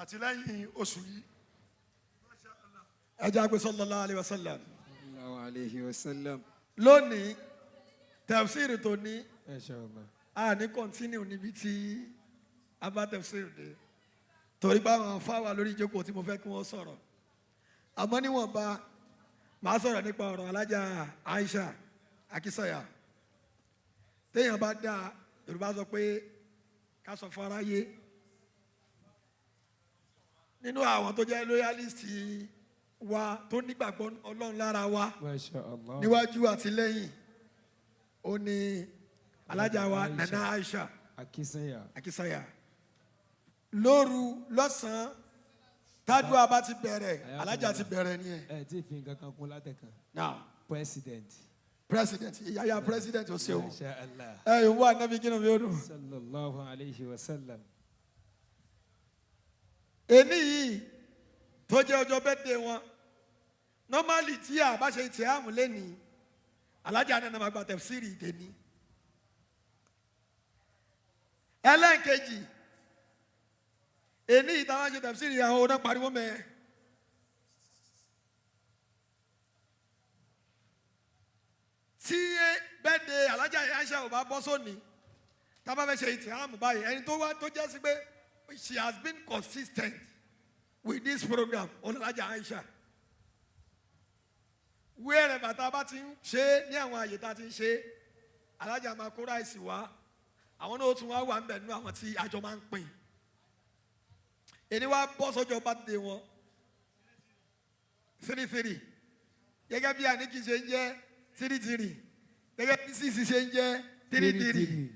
Àti lẹ́yìn oṣù yìí. Ẹ jẹ́ àgbẹ̀ sallallahu alaihi wasallam. Sallallahu alayhi wa sallam. Lónìí, tafsir tó ní Masha Allah. a ní continue níbi tí a bá tafsir dé, torí pé àwọn fáwà lórí ìjókòó tí mo fẹ́ kí wọ́n sọ̀rọ̀. Àmọ́ níwọ̀nba, màá sọ̀rọ̀ nípa ọ̀rọ̀ alájà Aisha Akínsànyà. Téèyàn bá dáa, Yorùbá sọ pé ká sọ fún aráyé, nínú àwọn tó jẹ́ loyalist wa, tó nígbàgbọ́ Ọlọ́run lára wa Masha Allah. níwájú àti lẹ́yìn, ó ní alájà wa Aisha. Nana Aisha Akínsànyà. Akínsànyà. Lóru, lọ́sàn-án, tádùá bá ti bẹ̀rẹ̀, alájà ti bẹ̀rẹ̀ nìyẹn. Ẹ tí ì fi nǹkan kan kún látẹ̀kan. Now. President. President, ìyáyá president, ó ṣeun. Masha Allah. Ẹ yóò wá nábì, kí ni mi ó dùn. Sallallahu alayhi wa sallam. Èní yìí tó jẹ́ ọjọ́ birthday wọn, normally tí a bá ṣe tí a mú lẹ́nìí, alájà náà máa gba tafsiri tèmi. Ẹlẹ́ǹkejì, èní yìí táwọn ṣe tafsiri, àwọn oná pariwo mẹ́. Tí birthday alájà Aisha ò bá bọ́ sóní, tá a bá fẹ́ ṣe ìtìhámù báyìí, ẹni tó wá tó jẹ́ sí pé she has been consistent with this program, ọlọ́lájà Aisha. Wherever tá a bá ti ń ṣe é, ní àwọn àyè tá a ti ń ṣe é, alájà máa kó rice wá, àwọn náà ó tún wá wà ń bẹ̀ nínú àwọn tí àjọ máa ń pín. Èyí wá bọ́ sọ́jọ́ birthday wọn, 33, gẹ́gẹ́ bí àníkì ṣe ń jẹ́ 33, gẹ́gẹ́ bí sísì ṣe ń jẹ́ 33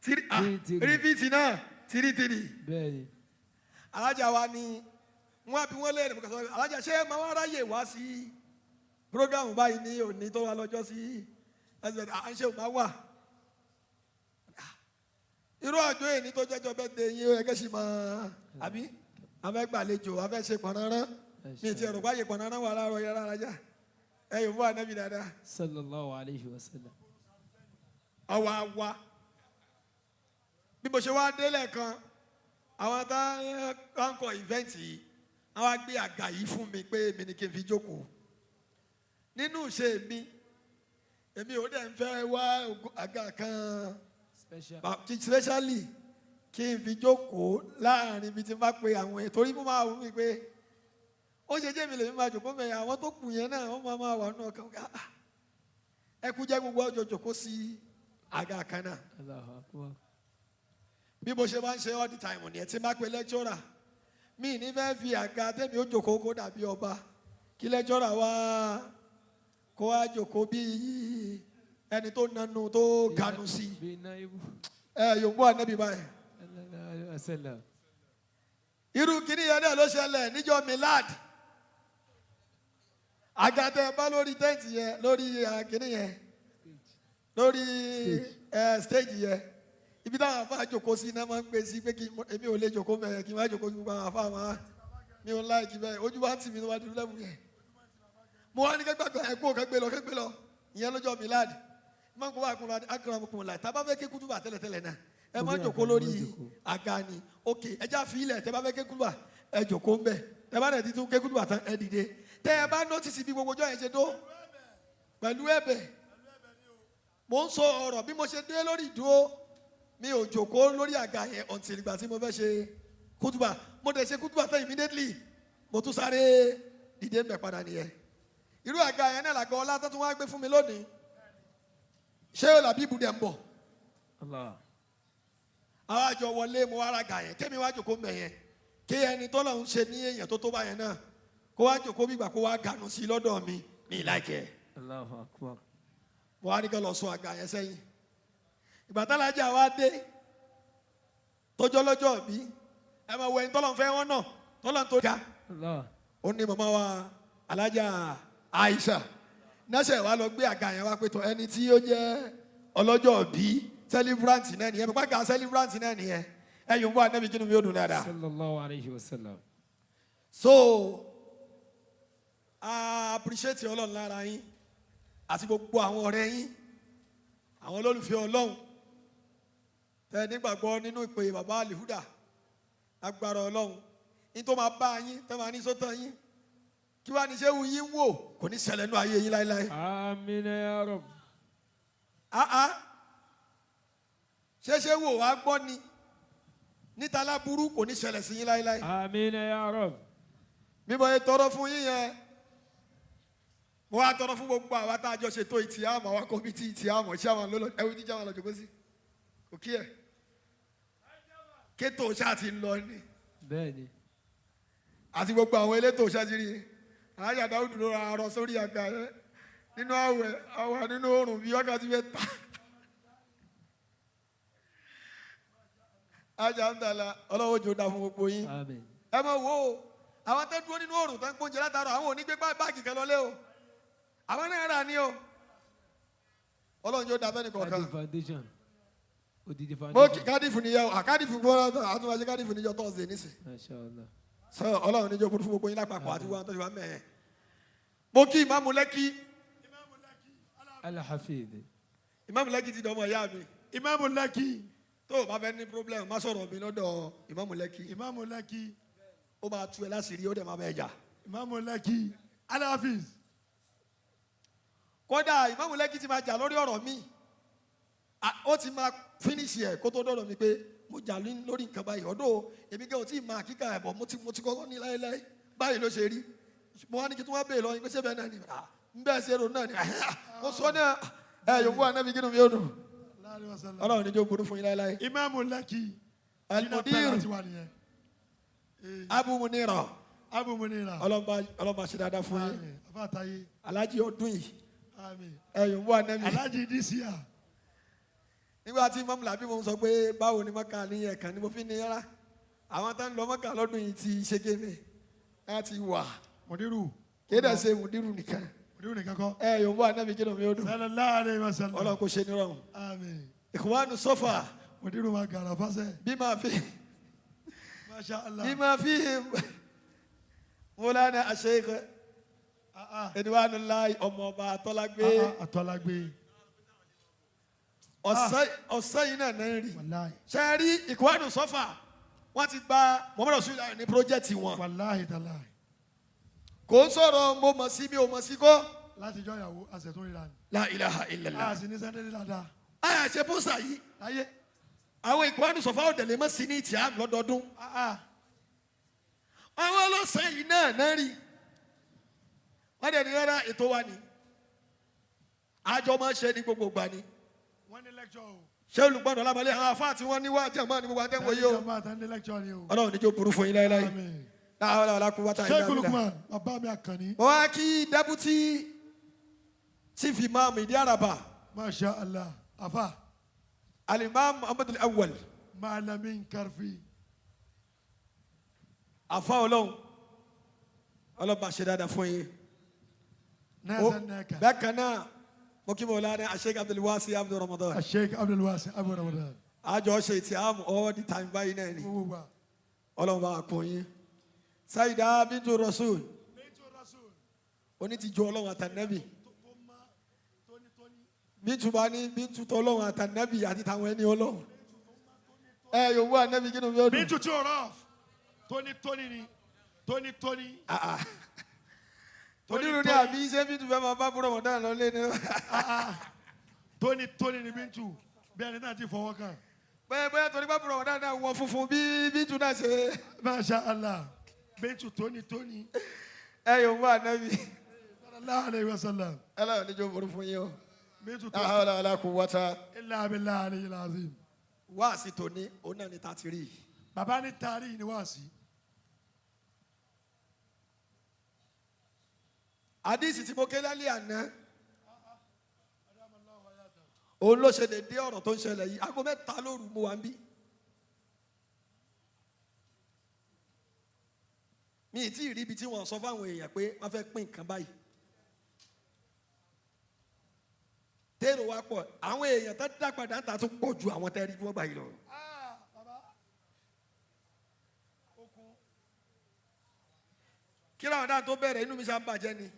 three, ah. 33. Repeat náà, 33. Bẹ́ẹ̀ni. Alájà wa ni wọn bí wọn léèrè mọ̀kànsọ́. Alájà, ṣé máa wá ráyè wá sí program báyìí ní òní tó wà lọ́jọ́ sí ẹsẹ̀ à ń ṣe ò máa wà? Irú àjọ èyí tó jẹ́jọ́ bẹ́ẹ̀ dé yín, ó yẹ kẹ́sì máa àbí afẹ́gbàlejò, afẹ́ ṣe pọ̀nrán. Mi ti ẹ̀rọ báyìí, pọ̀nrán wà láàárọ̀ yẹn alájà. Ẹ yóò fún ànábì dáadáa. Sallallahu alayhi wa sallam. Ọwọ́ àwa bí mo ṣe wá délẹ̀ kan, àwọn tá ń kọ event yìí, wọ́n wá gbé àga yìí fún mi pé èmi ni kí n fi jókòó. Nínú ìṣe mi, èmi ò dẹ̀ ń fẹ́ wá àga kan Special. Specially kí n fi jókòó láàrin ibi tí n bá pe àwọn èèyàn, torí mo máa wù mí pé ó ṣe jẹ́ mi lèmi máa jókòó mẹ́yìn, àwọn tó kù yẹn náà wọ́n máa máa wà nínú ọkàn. Ah, ah. Ẹ kú jẹ́ gbogbo ọjọ́ jókòó sí àga kan náà. Allahu akbar. Bí mo ṣe máa ń ṣe all the time nìyẹn. Tí n bá pe lecturer mi, ní fẹ́ fi àga tẹ́mi ó jókòó kó dàbí ọba, kí lecturer wá kó wá jókòó bí ẹni tó nanu tó ganu sí. Bí naibu. Ẹ yòǹbó ànábì báyìí. Sallallahu alayhi wa sallam. Irú kìíní yẹn náà ló ṣẹlẹ̀ níjọ́ milad. Àga tẹ́ bá lórí tent yẹn, lórí kìíní yẹn, lórí stage yẹn, ibi táwọn afa jókòó sí iná máa ń gbé sí pé kí èmi ò lè jókòó mẹ́rin, kí n má jókòó sí gbogbo àwọn afa máa mi ò láìkí bẹ́ẹ̀. Ojú wa ń tì mí tó bá dúró lẹ́bùn yẹn. Mo wá ní kẹ́gbàgbà ẹ̀ kú kẹ́gbẹ́ lọ, kẹ́gbẹ́ lọ. Ìyẹn lọ́jọ́ milad máa ń kó wá kún akramakum la. Tá a bá fẹ́ ké kútúbà tẹ́lẹ̀tẹ́lẹ̀ náà, ẹ má jókòó lórí àga ni. Ok, ẹ já fi ilẹ̀. Tẹ́ bá fẹ́ ké kútúbà, ẹ jókòó ń bẹ̀. Tẹ́ bá dẹ̀ ti tún ké kútúbà tán, ẹ dìde. Tẹ́ ẹ bá notice bí gbogbo ọjọ́ yẹn ṣe dó pẹ̀lú ẹ̀bẹ̀, mo ń sọ ọ̀rọ̀. Bí mo ṣe dé lórí ìdúró, mi ò jókòó lórí àga yẹn until ìgbà tí mo fẹ́ ṣe kútùbà. Mo dẹ̀ ṣe kútùbà tán, immediately mo tún sáré dìde ń bẹ̀ padà nìyẹn. Irú àga yẹn náà làgọ́ ọlá tó tún wá gbé fún mi lónìí. Ṣé làbíbù dẹ̀ ń bọ̀? Allah. Àwọn àjọ wọlé, mo wá ra gà yẹn, kémi wá jókòó mbẹ yẹn, kí ẹni tó lọ́n ṣe ní èèyàn tó tó bá yẹn náà kó wá jókòó bí ìgbà kó wá ganu sí lọ́dọ̀ mi ní ìlàjẹ. Allahu akbar. Mo wá ní kí lọ sọ àga yẹn sẹ́yìn. Ìgbà tálájà wa dé, tọjọ́ lọ́jọ́ bí, ẹ máa wọ ẹni tọ́lọ́n fẹ́ wọn náà, tọ́lọ́n tó ga. Allah. Ó ní màmá wa alájà Aisha nẹ́sẹ̀ wa lọ gbé àga yẹn wá pé tọ ẹni tí ó jẹ́ ọlọ́jọ́ bí, celebrant náà nìyẹn, pípa ga celebrant náà nìyẹn. Ẹ yòó ń bọ́ anábì, kínú mi ó dùn dáadáa. Sallallahu alayhi wa sallam. So I appreciate Ọlọ́run lára yín àti gbogbo àwọn ọ̀rẹ́ yín, àwọn olólùfẹ́ Ọlọ́run tẹ nígbàgbọ́ nínú ìpè bàbá Alihuda. Agbára Ọlọ́run, Ní tó máa bá yín tó máa ní sọ́tàn yín kí wàá ní ṣé wù yín wò kò ní ṣẹlẹ̀ nú ayé yín láéláé. Àmín ya Rabb. Áá ṣé wò wá gbọ́ ni níta láburú kò ní ṣẹlẹ̀ sí yín láéláé. Àmín ya Rabb. Bíbọ̀ yẹn tọrọ fún yín yẹn mo wá tọrọ fún gbogbo àwa tá a jọ ṣètò ìtì àmọ́ àwa kọ́mítì ìtì àmọ́ ṣé àwọn lọ́lọ́ ẹ̀wù jíjẹ́ àwọn lọ́jọ́ kó sí kò kí ẹ̀ kétò ṣáà ti lọ ni Bẹ́ẹ̀ni. àti gbogbo àwọn elétò ṣáà ti rí i alájà Dáúdù ló ra arọ sórí àga yẹn nínú àwẹ̀ àwẹ̀ nínú oòrùn bíi wákàtí mẹ́ta ajá ń dàlà ọlọ́wọ́ jò dá fún gbogbo yín. Àmín. Ẹ mọ̀ wo àwọn tó dúró nínú oòrùn tó ń gbóúnjẹ látàárọ̀ àwọn ò ní gbé báàgì kan lọlé o àwọn náà rà ní o ọlọ́run yóò dá fẹ́ni kọ̀ọ̀kan. Cardiff Foundation. Odidi Mo kí foundation. Kádìfù nìyẹn o àkádìfù gbọ́dọ̀ àtúnwáṣe Kádìfù níjọ tọ́sídẹ̀ẹ́ nísìn. Masha Allah. Sọ ọlọ́run níjọ burú fún gbogbo yín lápapọ̀ àti wọn tó ṣe wá mẹ́ẹ̀. Mo kí ìmáàmù Lẹ́kì. Al-Hafidh. Ìmáàmù Lẹ́kì ti dọ̀mọ̀ ìyá mi. Ìmáàmù Lẹ́kì. Tó o bá fẹ́ ní problem má sọ̀rọ̀ mi lọ́dọ̀ ìmáàmù Lẹ́kì. Ìmáàmù Lẹ́kì. Ó máa tú ẹ láṣìírí ó dẹ̀ máa bẹ́ẹ̀ jà. Ìmáàmù Lẹ́kì. Al-Hafiz. Kódà ìmáàmù Lẹ́kì ti máa jà lórí ọ̀rọ̀ mi. Ó ti máa finish ẹ̀ kó tó dọ̀dọ̀ mi pé mo jà lórí nǹkan báyìí ọ̀dọ́ èmi gẹ́ ò tí ì máa kíkà ẹ̀ bọ̀ mo ti kọ́kọ́ ní láéláé báyìí ló ṣe rí. Mo wá ní kí tí wọ́n béèrè lọ yín pé ṣé bẹ́ẹ̀ náà ni ń bẹ́ẹ̀ ṣe rò náà ni mo sọ náà ẹ yòókù ànábi kí ni mi ò dùn. Ọlọ́run ní jó burú fún yín láéláé. Ìmáàmù Lẹ́kì. Al-Mudir Abu Munira. Abu Munira. Ọlọ́mọba ṣe dáadáa fún yín. Alhaji ọdún yìí. Ẹ yòókù ànábi. Alhaji this year. Nígbà tí Imam Labi mo sọ pé báwo ni Mọ́kà ní ẹ̀kan ni mo fi ní yára àwọn tó ń lọ Mọ́kà lọ́dún yìí ti ṣe kéde ẹ ti wà. Mùdírù. Kéde ṣe mùdírù nìkan. Mùdírù nìkan kọ́. Ẹ yòówù ànábì kí ló mi ó dùn. Sallallahu alaihi wasallam. Ọlọ́run kò ṣe nírọ̀rùn. Àmín. Ikhwanu Safa. Mùdírù máa gàrà fásẹ̀. Bí máa fi. Masha Allah. Bí máa fi Mọ́lánà Sheikh Ridwanullahi ọmọ ọba Atọ́lágbé. Atọ́lágbé. Ọ̀sán yìí náà náà rí. Ṣé rí Ikhwanu Safa wọ́n ti gba Muhammadu Rasulullah ní pírójẹ́tì wọn. Wàláhì tàláhì. Kò ń sọ̀rọ̀ mo mọ̀ sí mi ò mọ̀ sí kọ́. Láti jọ ìyàwó àṣetún ríra ni. La ilaha illallah. A sì ní sẹ́ńdẹ́lì dáadáa. A ṣe bóṣà yìí. Láyé. Àwọn Ikhwanu Safa ò dẹ̀lé mọ́ sí ní ìtì àmì lọ́dọọdún. Àwọn ọlọ́sàn yìí náà náà rí. Wọ́n dẹ̀ ní rárá ètò wa ni. Àjọ máa ń ṣe ní gbogbo ìgbà ni. Wọ́n ní lecture o. Ṣé olùgbọ́n ọ̀làmọ́lé àwọn afá tí wọ́n ní wá jẹ̀mọ́ ní gbogbo àtẹ̀wọ̀ yìí o. Jàmbá àtàndé lecture ni o. Ọlọ́run níjó burú fún yín láéláé. Láwọn alákùnrin Sheikh Lukman, bàbá mi Àkànní. Mo wá kí deputy chief imam Ìdí Àràbà. Masha Allah, afa. Alimam Muhammadu Awwal. Malamin Karfi. Afa Ọlọ́run, Ọlọ́run bá ṣe dáadáa fún yín. Bákan náà, mo kí Mọ̀lánà Sheikh Abdul Wasi Abdul Ramadan. Sheikh Abdul Wasi Abdul Ramadan. Àjọ ṣe ti àmú all the time báyìí náà ni. Ọlọ́run bá kún yín. Saida Bintu Rasul. Onítìjú Ọlọ́run àtànẹ́bì. Bintu bá ní Bintu tọ́lọ́run àtànẹ́bì àti tàwọn ẹni Ọlọ́run. Ẹ yòówù ànẹ́bì kí ni mi ó dùn. Bintu tí o rọ̀ tónítóní ni tónítóní. Onírú ní àbí ṣé Bintu fẹ́ máa bá búrọ̀ mọ̀dá lọ lé ní. Tónítóní ni Bintu bí ẹni náà ti fọwọ́ kàn. Bẹ́ẹ̀ bóyá torí bá búrọ̀ mọ̀dá náà wọ funfun bí Bintu náà ṣe. Masha Allah Bintu tónítóní. Ẹ yòówù ànẹ́bì. Sallallahu alaihi wasallam. Ẹ lọ́yọ̀ níjó burú fún yín o. Bintu tó. La hawla wala quwwata. Illa billahi aliyyil azim. Wáàsí tòní òun náà ni ta ti rí. Bàbá ní taari ni wáàsí. Àdísì tí mo ké lálẹ́ àná òun ló ṣe lè dé ọ̀rọ̀ tó ń ṣẹlẹ̀ yìí. Aago 3 lóru mo wà ń bí. Mi ì tí ì rí ibi tí wọ́n sọ fáwọn èèyàn pé wọ́n fẹ́ pín nǹkan báyìí. Tèrò wa pọ̀, àwọn èèyàn tó dá padà ń ta tún pọ̀ ju àwọn tẹ́rí tí wọ́n gbà yìí lọ. Kí làwọn dáhùn tó bẹ̀rẹ̀ inú mi ṣá ń bàjẹ́ ni.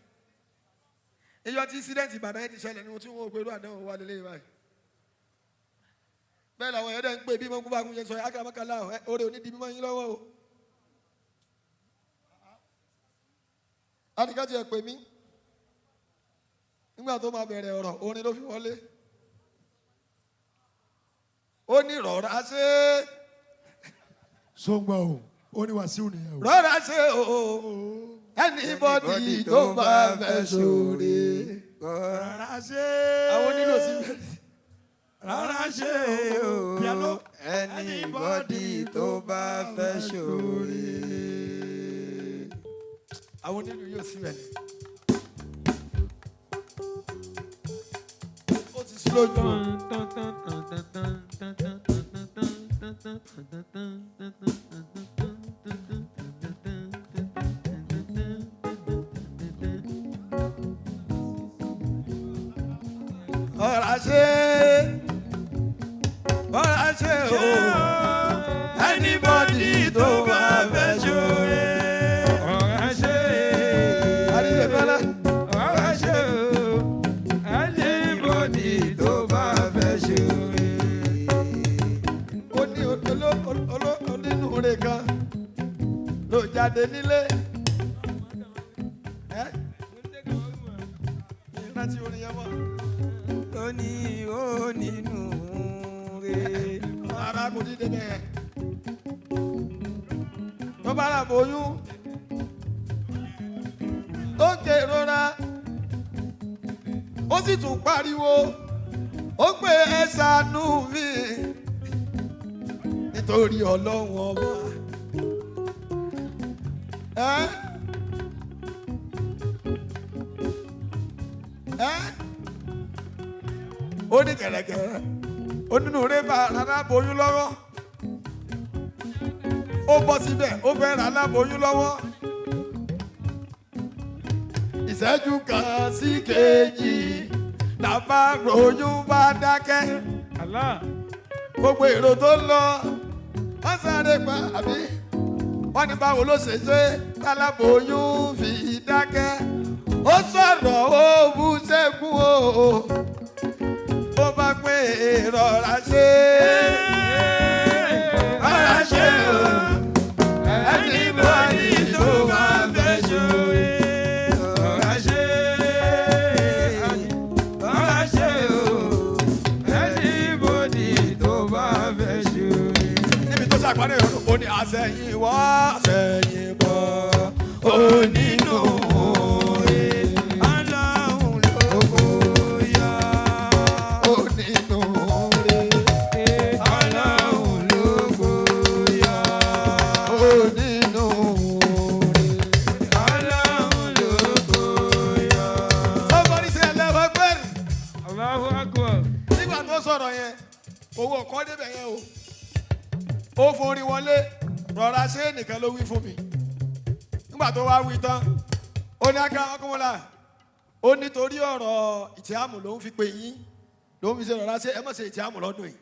Iyọ̀ tí incident Ìbàdàn yẹn ti ṣẹlẹ̀ ni mo tún wọ́n pẹ̀lú àdánwò wa lélẹ́yìn báyìí. Bẹ́ẹ̀ làwọn èèyàn dẹ̀ ń pè bí mọ́kú bá kún ṣe sọ yìí, akaramakala oore onídìí mímọ́ yín lọ́wọ́ o. Adìgá ti ẹ̀ pè mí nígbà tó máa bẹ̀rẹ̀ ọ̀rọ̀, orin ló fi wọlé. Ó ní rọra ṣe. Sọgbà o, ó ní Wàsíù nìyẹn o. Rọra ṣe o, anybody tó bá fẹ́ sóore. Rárá ṣe. Àwọn onílò sí bẹ́ẹ̀. Rárá ṣe o. Piano. Anybody tó bá fẹ́ ṣoore. Àwọn onílù yóò sí bẹ́ẹ̀. Ó ti slow jù o. Rọra ṣe, rọra ṣe o, anybody tó bá fẹ́ ṣoore. Ọ̀rá ṣe. Àríyé Bọ́lá. Ọ̀rá ṣe o. Anybody tó bá fẹ́ ṣoore. Ó ní onínúure kan ló jáde nílé. Ẹ́ ìrántí orin yẹn mọ́. Ó ní ó nínú re. Ara kò ní débẹ̀ yẹn. Tó bá rà bóyún tó ń ké ìrora, ó sì tún pariwo, ó pé ẹ ṣàánú mi nítorí Ọlọ́run ọba. Ẹ́ ẹ́ ó ní kẹ̀rẹ̀kẹ̀rẹ̀ onínúure bá aláboyún lọ́wọ́, ó bọ́ síbẹ̀, ó fẹ́ ra aláboyún lọ́wọ́. Ìṣẹ́jú kan sí kejì làbá ròyún bá dákẹ́. Allah. Gbogbo èrò tó ń lọ wọ́n sáré pa àbí wọ́n ní báwo ló ṣe ṣe táláboyún fi dákẹ́. Ó sọ̀rọ̀, ó bú sẹ́kù o, ó bá pé rọra ṣe, rọra ṣe o, Anybody tó bá fẹ́ ṣoore. Ọ̀rá ṣe. Ọ̀rá ṣe o. Anybody tó bá fẹ́ ṣoore. Níbi tó ṣàpàdé ọ̀rọ̀, ó ní àṣẹyìn wá, àṣẹyìn bọ̀, Onínú re. Ọlọ́run ló kó yọ. Onínú rẹ̀. Ọlọ́run ló kó yọ. Onínú rẹ̀. Ọlọ́run ló kó yọ. Somebody say Allahu Akbar. Allahu Akbar. Nígbà tó sọ̀rọ̀ yẹn, owó ọ̀kọ́ débẹ̀ yẹn o, ó forí wọlé, rọra ṣé nìkan ló wí fún mi. Nígbà tó wá wí tán, ó ní aká ọkùnrin, ó nítorí ọ̀rọ̀ ìtìámù ló ń fi pè yín, ló ń fi ṣe rọra ṣe, ẹ má ṣe ìtìámù lọ́dún yìí,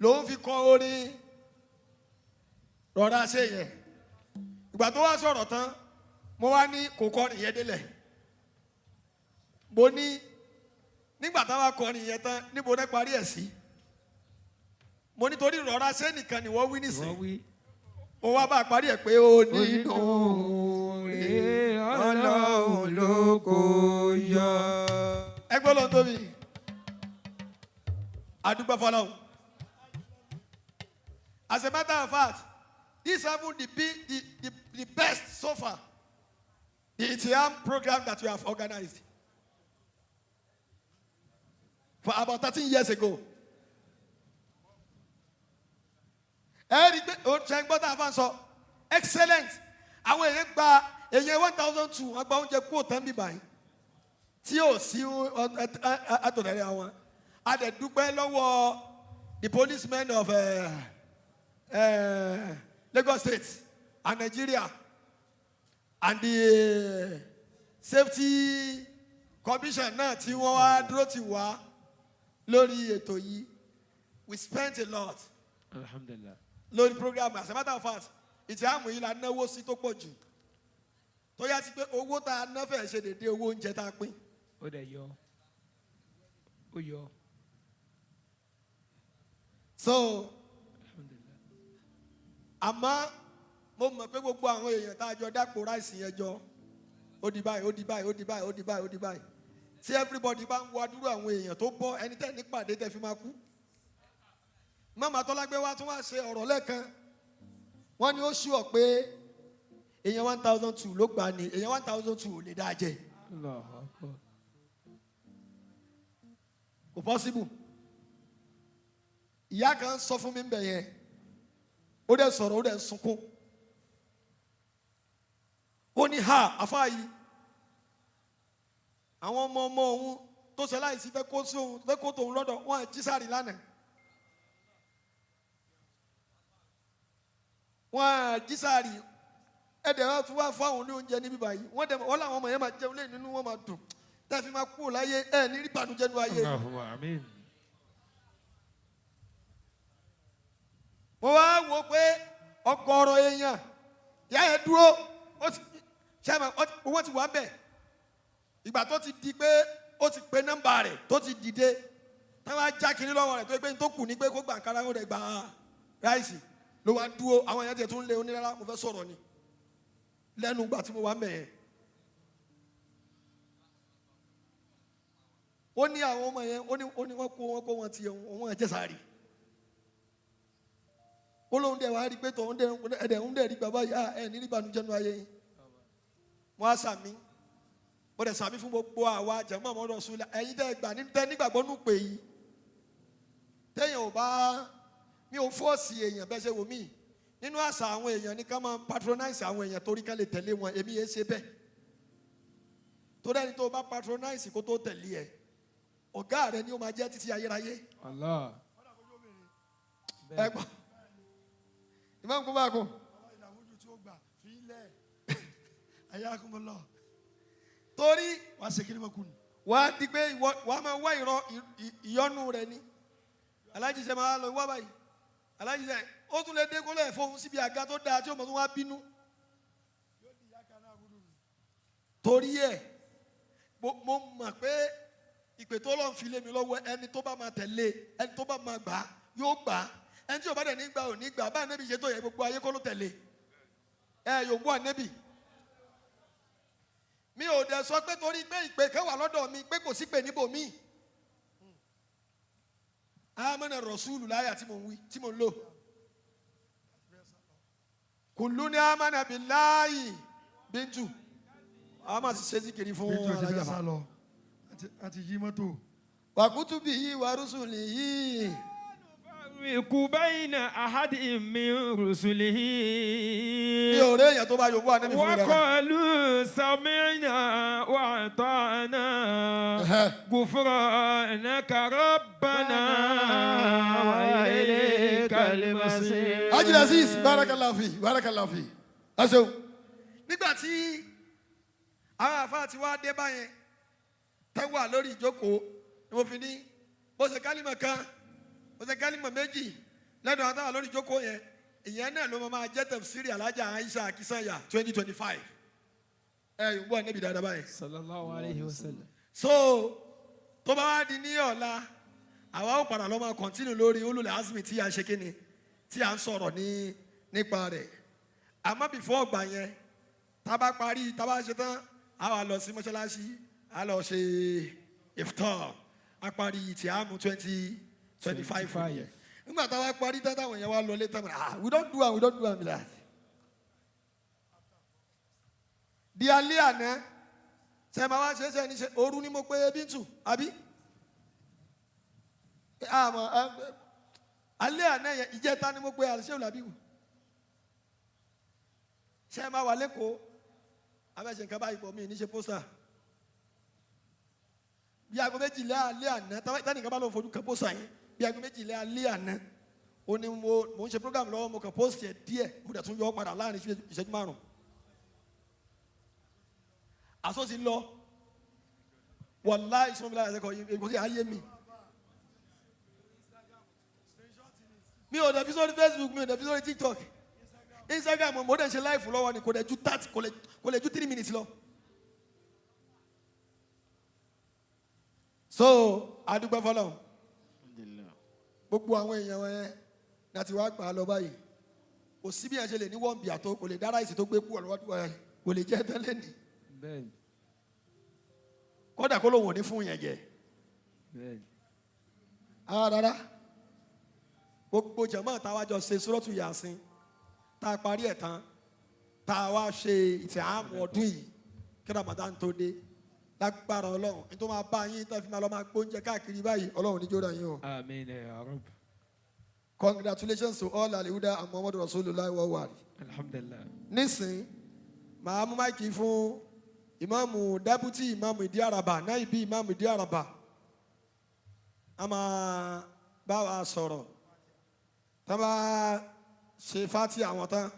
ló ń fi kọ orin rọra ṣe yẹn. Ìgbà tó wá sọ̀rọ̀ tán, mo wá ní kò kọrin yẹn délẹ̀. Mo ní nígbà táwa kọrin yẹn tán, níbo náà parí ẹ̀ sí? Mo nítorí rọra ṣé nìkan ni wọ́n wí Wọ́n nísìnyí. wí. Mo wá bá a parí ẹ̀ pé ó nínú Rè Ọlọ́run ló kó yọ. Ẹgbẹ́ lọ́n tóbi àdúgbò fọlọ́hún. As a matter of fact, this happen the be the best so far, the Itiam program that we have organized for about 13 years ago. Ẹ rí i pé ó ṣe ń gbọ́ tá a fà ń sọ excellent. Àwọn èèyàn gba èèyàn 1,200, wọ́n gba oúnjẹ kúrò tán bíbáyìí tí ò sí àtọ̀tẹ̀lẹ̀ àwọn. A dẹ̀ dúpẹ́ lọ́wọ́ the policemen of Lagos State and Nigeria and the safety commission náà tí wọ́n wá dúró tì wá lórí ètò yìí. We spent a lot Alhamdulillah. lórí program. As a matter of fact, ìtìámù yìí la náwó sí tó pọ̀ jù, tó yá sí pé owó tá a ná fẹ́ ṣe déédéé owó oúnjẹ tá a pín. Ó dẹ̀ yọ. Ó yọ. So Alhamdulillah. Àmọ́ Mo mọ̀ pé gbogbo àwọn èèyàn tá a jọ dápò ráìsì yẹn jọ, ó di báyìí, ó di báyìí, ó di báyìí, ó di báyìí, ó di báyìí. Tí everybody bá ń wo adúrú àwọn èèyàn tó bọ́ ẹni tẹ́ ní pàdé tẹ́ fi máa kú. Mama Tọ́lágbé wá tún wá ṣe ọ̀rọ̀ lẹ́ẹ̀kan. Wọ́n ní ó ṣùọ̀ pé èèyàn 1,200 ló gbà ní, èèyàn 1,200 ò lè dáa jẹ. Allahu Akbar. Kò possible. Ìyá kan sọ fún mi ń bẹ̀ yẹn, ó dẹ̀ sọ̀rọ̀, ó dẹ̀ sunkún. Ó ní ha àfáà yìí, àwọn ọmọ ọmọ òun tó ṣe láìsí fẹ́ kó sí òun, fẹ́ kó tòun lọ́dọ̀, wọn jí sáré lánàá. Wọn jí sáré, ẹ̀dẹ̀ wá tún wá fáwọn ní oúnjẹ níbí báyìí. Wọ́n dẹ̀ wọ́n làwọn ọmọ yẹn máa jẹun lẹ́yìn, nínú wọn máa dùn. Tẹ́ fi máa kú láyé ẹ̀ ní rí ìbànújẹ́ nínú ayé. Allahumma amin. Mo wá wò pé ọ̀gọ̀rọ̀ èèyàn ìyá yẹn dúró, ó ti ṣẹ́mi owó ti wà ń bẹ̀. Ìgbà tó ti di pé ó ti pe nọ́mbà rẹ̀ tó ti dìde, táwọn ajá kiri lọ́wọ́ rẹ̀ tó pé tó kù ní pé kó gbà kára ó rẹ̀ gbà ráìsì ló wá dúró. Àwọn èèyàn tiẹ̀ tún lé onírárá, mo fẹ́ sọ̀rọ̀ ni lẹ́nu ìgbà tí mo wà ń bẹ̀ yẹn. Ó ní àwọn ọmọ yẹn, ó ní wọ́n kó wọn ti òun ẹ̀jẹ̀ sáré. Ó lóun dẹ̀ wá rí pé tòun dẹ̀ ẹ̀dẹ̀ ń dẹ̀ rí bàbá yìí, ẹ̀ ní rí ìbànújẹ́ nu ayé yìí. Wọ́n á sàmí, mo dẹ̀ sàmí fún gbogbo àwa jẹ̀mọ́ ọmọdé ọ̀ṣun ẹ̀yin tẹ́ gbà ní tẹ́ nígbàgbọ́ nù pé yìí. Téèyàn ò bá mi ò fọ́ọ̀sì èèyàn bẹ́ẹ̀ ṣe wò mí. Nínú àṣà àwọn èèyàn ní ká máa patronize àwọn èèyàn torí ká lè tẹ̀lé wọn, èmi yẹn ṣe bẹ́ẹ̀. Torí ẹni tó bá patronize kó tó tẹ̀lé ẹ, ọ̀gá rẹ ni ó máa jẹ́ títí ayérayé. Allah. Ẹ gbọ́. Ìmọ̀ nǹkan bá a kún. Torí wà á di pé wà á máa wá ìyọnu rẹ ni. Alájí ṣe máa lọ wá báyìí. Alájí ṣe ó tún lè dé kó lè fóun síbi àga tó dáa tí ó mọ̀ tó wá bínú. Torí ẹ̀ mo mọ̀ pé ìpè tó lọ́n fi lé mi lọ́wọ́, ẹni tó bá máa tẹ̀lé, ẹni tó bá máa gbà á yóò gbà á, ẹni tí ò bá dẹ̀ ní gbà ò ní gbà á. Báyìí nẹ́bí ṣe tó yẹ gbogbo ayé kó ló tẹ̀lé ẹ yóò bú ànẹ́bì. Mi ò dẹ̀ sọ pé torí pé ìpè kan wà lọ́dọ̀ mi pé kò sí pè níbò mí. Amana Rasulu láyà tí mo ń wí tí mo ń lò. Kùlú ní amana billahi bíntu. A máa ṣe síkiri fún Bíntu àti alájà. fẹ́ sá lọ. Àti yí mọ́tò. Wàkútùbí yìí wàrúsùlì yìí. Nufarriqu bayna ahadin min rusulihi. Mi ò rí èèyàn tó bá yòówó ànábì fún mi rẹ̀. Wa qalu sami'na wa ata'na. Ghufranaka rabbana wa ilaykal masir. Haji Aziz, barakallahu fi, barakallahu fi. Ẹ ṣeun. Nígbà tí àwọn àfáà ti wá dé báyẹn, tẹ́ wà lórí ìjókòó ni mo fi ní bó ṣe kálímọ̀ kan, bó ṣe kálímọ̀ méjì lẹ́nu àwọn táwà lórí ìjókòó yẹn, ìyẹn náà ló máa jẹ́ tafsiri Alhaja Aisha Akínsànyà 2025. Ẹ yóò wà níbi dáadáa báyìí. Sallallahu alayhi wa sallam. So tó bá wá di ní ọ̀la, àwa ó padà lọ máa continue lórí Ulul Azmi tí a ṣe kíni tí a ń sọ̀rọ̀ ní nípa rẹ̀. Àmọ́ before ọgbà yẹn, tá a bá parí, tá a bá ṣe tán, a wà lọ sí mọ́ṣáláṣí, a lọ ṣe iftar, a parí tí a mú 2025 yẹn. Nígbà tá a wá parí tán, táwọn yẹn wá lọ lé tán, we don't do am, we don't do am like that. Di alẹ́ àná, ṣe máa wá ṣe é ṣe ní ṣe òru ni mo pe Bíntù, àbí? Àmọ́ alẹ́ àná yẹn, ìjẹta ni mo pe Àṣẹ́wò Làbíwù. Ṣé máa wà lẹ́kọ̀ọ́? Abẹ́ṣe nǹkan báyìí pọ̀ mí ní ṣe pósítà. Bí aago méjìlá alẹ́ àná, tánìkan bá lọ fojú kan pósítà yẹn, bí aago méjìlá alẹ́ àná, ó ní mo ń ṣe program lọ́wọ́, mo kàn pósítì ẹ̀ díẹ̀, mo dẹ̀ tún yọ ọ́ padà láàrin ìṣẹ́jú márùn-ún. Àsọ̀sí lọ, wàláhì sọ́mi láyà sẹ́kọ̀ọ́ yìí, kò sí ayé mi. Mi ò dẹ̀ fi sórí Facebook, mi ò dẹ̀ fi sórí TikTok, Instagram, mo dẹ̀ ṣe live lọ́wọ́ ni, kò dẹ̀ ju 30, kò lè ju 3 minutes lọ. So adúpẹ́ fọlọ́run, gbogbo àwọn èèyàn wọn yẹn láti wá gbà á lọ báyìí. Kò sí bí ẹ ṣe lè ní wọ́n bìà tó, kò lè dá ráìsì tó gbé kú ọ̀lọ́wọ́dún ẹ, kò lè jẹ́ tẹ́lẹ̀ ní. Bẹ́ẹ̀ni. Kódà kó lóun ò ní fún yẹn jẹ. Bẹ́ẹ̀ni. Ah, rárá, gbogbo jàmáà táwa jọ ṣe Suratu Yasin, tá a parí ẹ̀ tán, tá a wá ṣe ìtìhámù ọdún yìí kí Ramadan tó dé, lágbára Ọlọ́run, ní tó máa bá yín tó fi máa lọ máa gbóúnjẹ káàkiri báyìí, Ọlọ́run níjó rẹ̀ yín o. Àmín ya Rabb. Congratulations to all Alihuda and Muhammadu Rasulullah worldwide. Alhamdulillah. Nísìn, màá mú mic fún ìmáàmù, deputy ìmáàmù Ìdí Àràbà náà, ibi ìmáàmù Ìdí Àràbà, a máa bá wa sọ̀rọ̀. Tá a bá ṣe fati àwọn tán,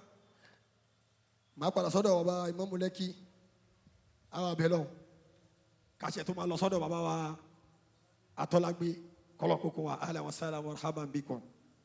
màá padà sọ́dọ̀ bàbá ìmáàmù Lẹ́kì, àwọn abẹ́ lọ́hùn kàṣẹ tó máa lọ sọ́dọ̀ bàbá wa Atọ́lágbé kọ́lọ́kókó wa. Ahlan wa sahlan wa marhaban bikum.